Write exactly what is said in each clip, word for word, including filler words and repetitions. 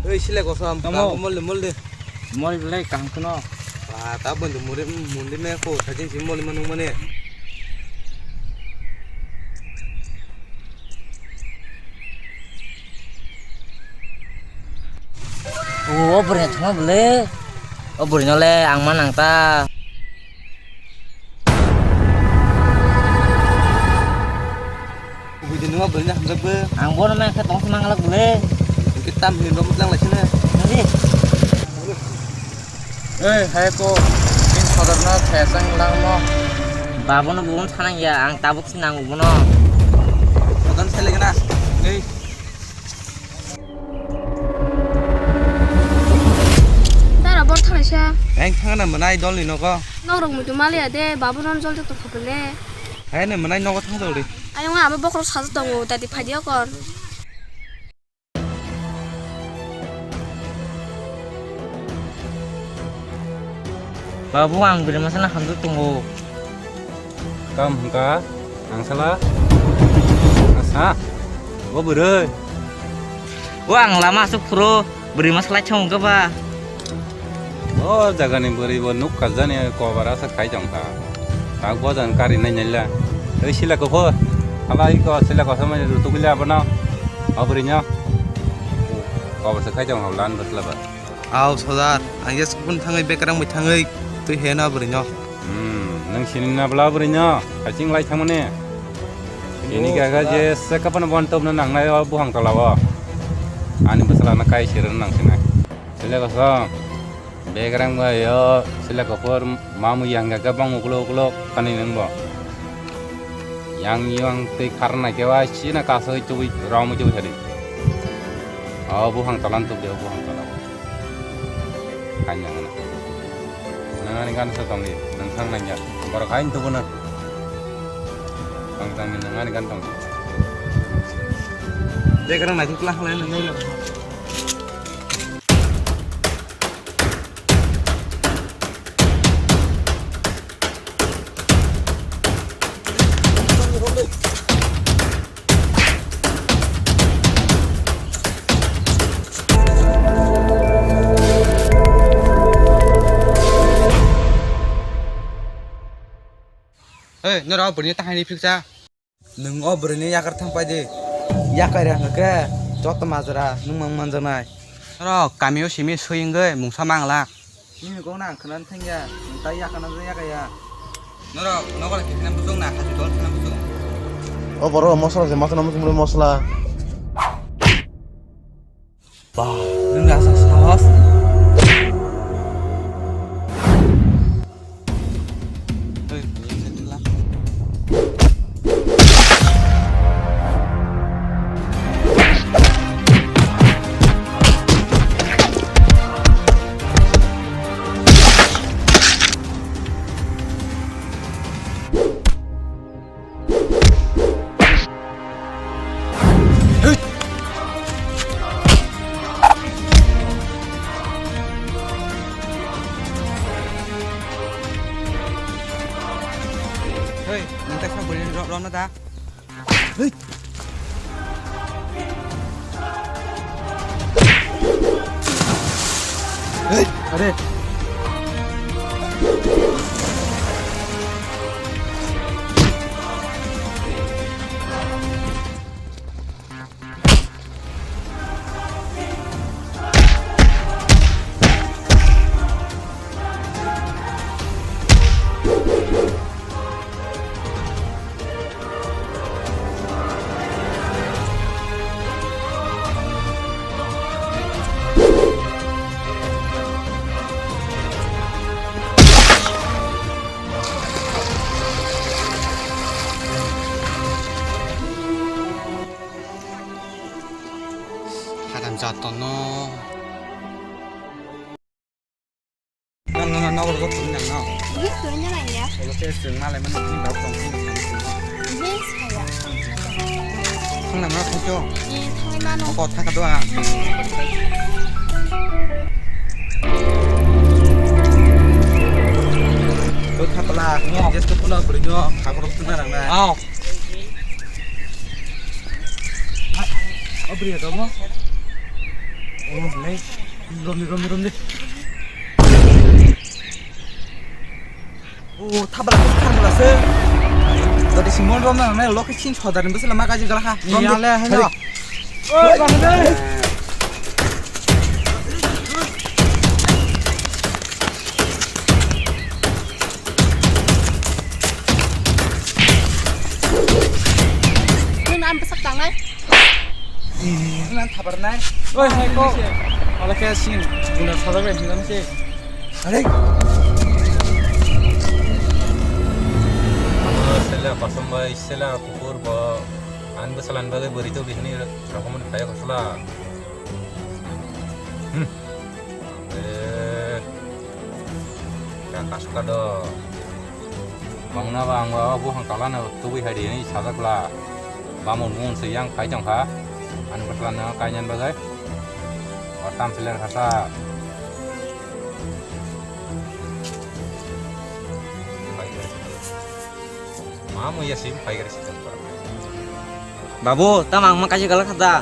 Oi, sile kosom, tamo. Tamo mol de, mol de. Mol belai kaham kheno. Ba, ta bon de muri, mundi me ko, sajin si mol ma nung mane. O, o bwrwi thangma bwle. O bwrwi no le ang ma nang ta. Kubui de nungma bwrwi no hamjak bo. Ang bono ma khe tong se manglak bwle. Hwnkhe tam hini bo mutlang lai sene. Nadi. Ei, hai ko. Tin sodar no thesang langmo. Babono bubun sanang ya, ang tabuk se nango bono. Sodar selek na. Ei. Dara bor thalaisa. Eng thangna mwnai dolni nogo. Nok rok muitu maliya de, babu non jol jok tong khapele. Hai ne mwnai nogo thang jol di. Ayong abo bokrok sajak tongo, dadi phaidiya kon. Babu, ang bwrwi masa na hamjak tongo. Kam hwnkha, ang sala. Asa, bo bwrwi. O ang lama aswk phuru bwrwi masa lai chong hwnkha ba. O jagani bwrwi bo nuk kajani kobar asa khai tong kha. Tak bo jan kari nai nai la. Oi sila ko pho. Hala iko sila ko samai rutuk le abono. O bwrwi no. Kobar se khai tong hau lan bwsla ba. Aw sodar, ang yes kun thangwi bekrang bai thangwi twi hena bwrwi no. Hmm, nang sini na bwla bwrwi no, kaching lai thangmani. Ini gaga je sekapan bon top na nang nai o buhang tola o. Ani bwsla na kai sir nang sinai. Sile kosom, bekrang bai o, sile kopor mamu yang gaga bang uklok uklok kani nang bo. Yang yang twi kharna ke wa sina kasoi tubui rom tubui sadi. O buhang tolan tubui o buhang tolan. Kanya ngana. Nangani gan sa tongli, nang thang nangya. Borok hain tubuno. Tang tangni nangani gan tong. Bekrang nai kla kla nang nai lo. Oi, norok bwrwini tahai ni phiksa. Nwng o bwrwini yakar thang pai di. Yakar ya hwnkhe joto majra nwng mang manjaknai. Norok kamio simi swi wngwi mungsa manglak. Nini kok nang khwnani thangya, nwng tai yakana jakya. Norok nogo lai khe khwnani bwswk na, hachu dol khwnani bwswk. O borok mosla se mosla mosla mosla. Ba, nwng asa sahos. Hei, nang tak sa bwrwi ro-, rwna da. Hei. Hei, are. Haram jat tonno. Nang, nang, nang, nang, nang, nang, nang. Ini suruhnya lah ya. Kalau saya sering malam mana ini bau tong sini, sini, sini. Ini saya. Thang nang, nang, thang, thang. Ini thang, nang, nang. Kok thang ka doang. Kok thang pala. Nang. Just kok pala beri nyo. Kok rok tu nang, nang. Au. Oh, beri ya, kamu? Romni, romni, romni. O, thabla khe kharmla se. Jodi simon romna nang nai lokhi chin sodar ni bwsala ma kaji gala kha. Romni. Yale, hello. Oi, bang de. Nang am bwsak tangnai. Nang thabar nai. Oi, hai ko. Ala khe sing. Guna sodar bai hinam se. Are. Sela kosom bai sela kukur bo. An bwsalan bagwi bwrwi tongdi hwnwi rokomoni phaiya kosla. Hmm. Eh. Ka kasla do. Bangna ba ang ba buphang kalano tubui hai di hwnwi sajak la. Bamon bumon se yang phai tong kha. Ani bwsla no kainani bagwi. O tam seler khasa. Ma muya sim phai gari si tong kha. Babu, tamo ang ma kaisa galak kha da.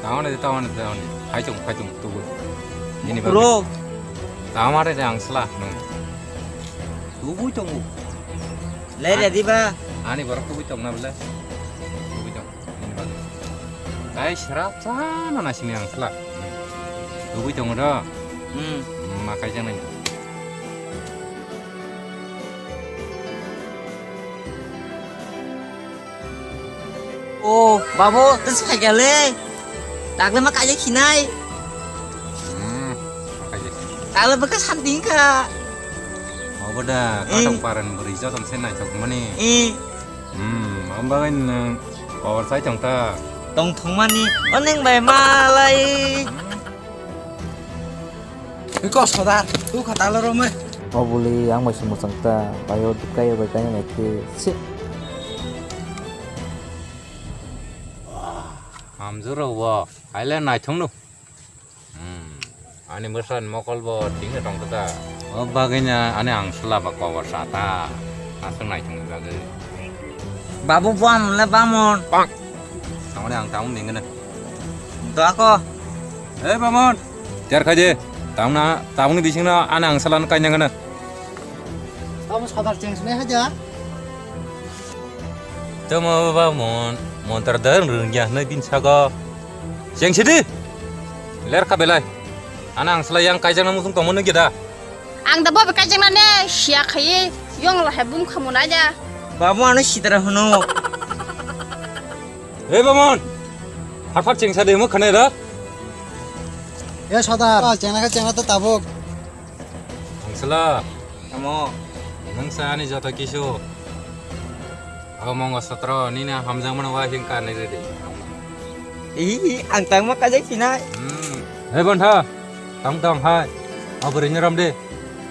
Tamani, tamani, tamani. Phai tong, phai tong, tubui. Nini bagwi. Bro. Tamani de ang sla, nung. Tubui tongo. Lere di ba. Ani borok tubui tong na bole. Tubui tong. Nini bagwi. Dai sera chano na sini ang sla. Tubui tongo do. Hmm. Ma kaisa nai. O, babu, tei se phaikha le. Dagle ma kaijak sinai. Hmm, kaijak. Dagle bwkha santi wngkha. Obo da, eh, katong paran bwrwi jotom se naithok mani. Eh. Hmm, omo bagwi nwng power sai tong ta. Tong thong mani, o nwng bai malai. Iko sodar, tu khatalo romoi. O buli ang bai se mwchang ta, bai o duk kaiya bai kaiya nai khe se. Hamjwk rok bo, hai le naithok no. Hmm, ani bwsani mokol bo thik no tong ta. O bagwi no ani ang sla ba kobor sa ta, aswk naithok ni bagwi. Babu bwam le bamon. Tangmani ang tamo nengana. Dako. Eh, bamon. Tiar khaje. Tamna, tamni bisingna ana ang salan kainangana. Tamo sadar cheng sene haja. Tamo bamon, montar dar rungya na bin sago. Cheng sidi. Ler kha belai. Ana ang sala yang kaijang na musung tongmani geda. Ang da bobe kaijaknani siya khaye, yong lahai bum khamu naida. Babu ano sitara hwno. Hei bamon, hafat chengsa de mo khane da. E sodar, chengna kha chengna to tabuk. Angsala. Amo. Nangsa ani joto kisu. O mongo sotro, nini hamjakmano wa hing karni ridi. Ih, ang tangma kajak sinai. Hmm. Hei bontha, tang tang hai. O bwrwini rom de.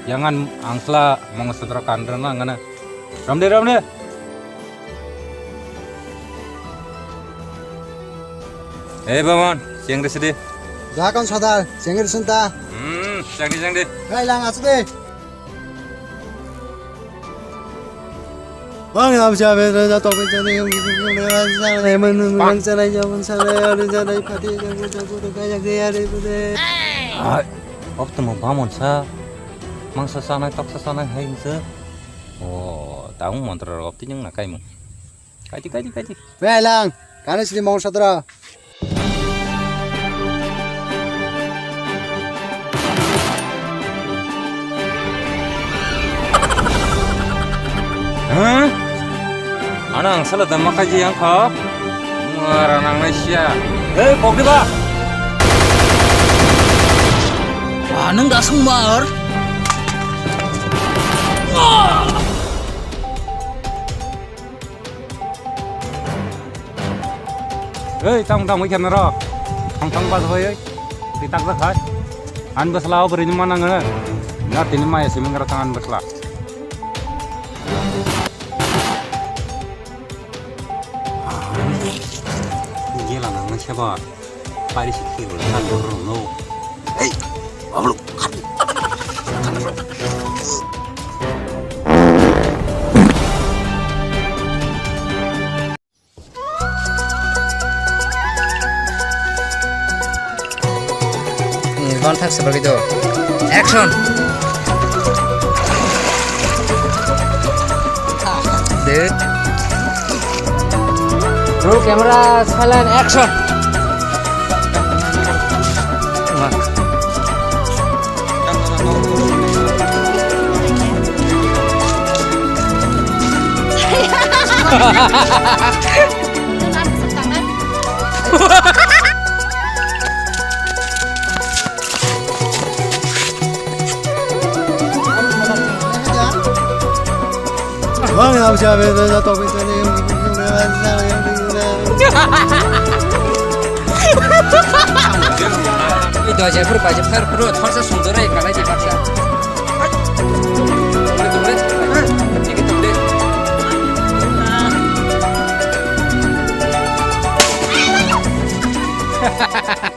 Yang an angsla mongo sotro kan rwna ngana. Rom de, rom de. Hei bamon, chengri sidi. Jakon sodar, chengri sunta. Hmm, chengri chengri. Hai lang asu de. Bang lam cha be da tok be cha ne yong yong yong ne sa ne men men men sa ne yong sa ne yong sa ne pati yong yong yong yong yong yong yong yong. Ai, ok to mo bamon sa. Mangsa sa nai tok sa sa nai hai sa. O, taung mantra rok tini na kai mo. Kaiti kaiti kaiti. Be lang, kanu sini mong satra. Hah? Ano ang sala da makaji yang kho. Mara nang nai sia. Hei, pokri ba. Anang da sung mar. Ei, tamo tamo khe naro. Thang thang bas bai oi. Ti tak jak hai. An bwsla o bwrwi ni manang nge. Na tini maya siming ra tang an bwsla. Gela nang se ba. Pari si khi bol kan bor no. Ei, ablo. One thak seperti itu. Action. Dude. Roll camera, silent, action. Wah. Ui, doja phuru baja phar phuru thorsa sundor ai kalai di baksa.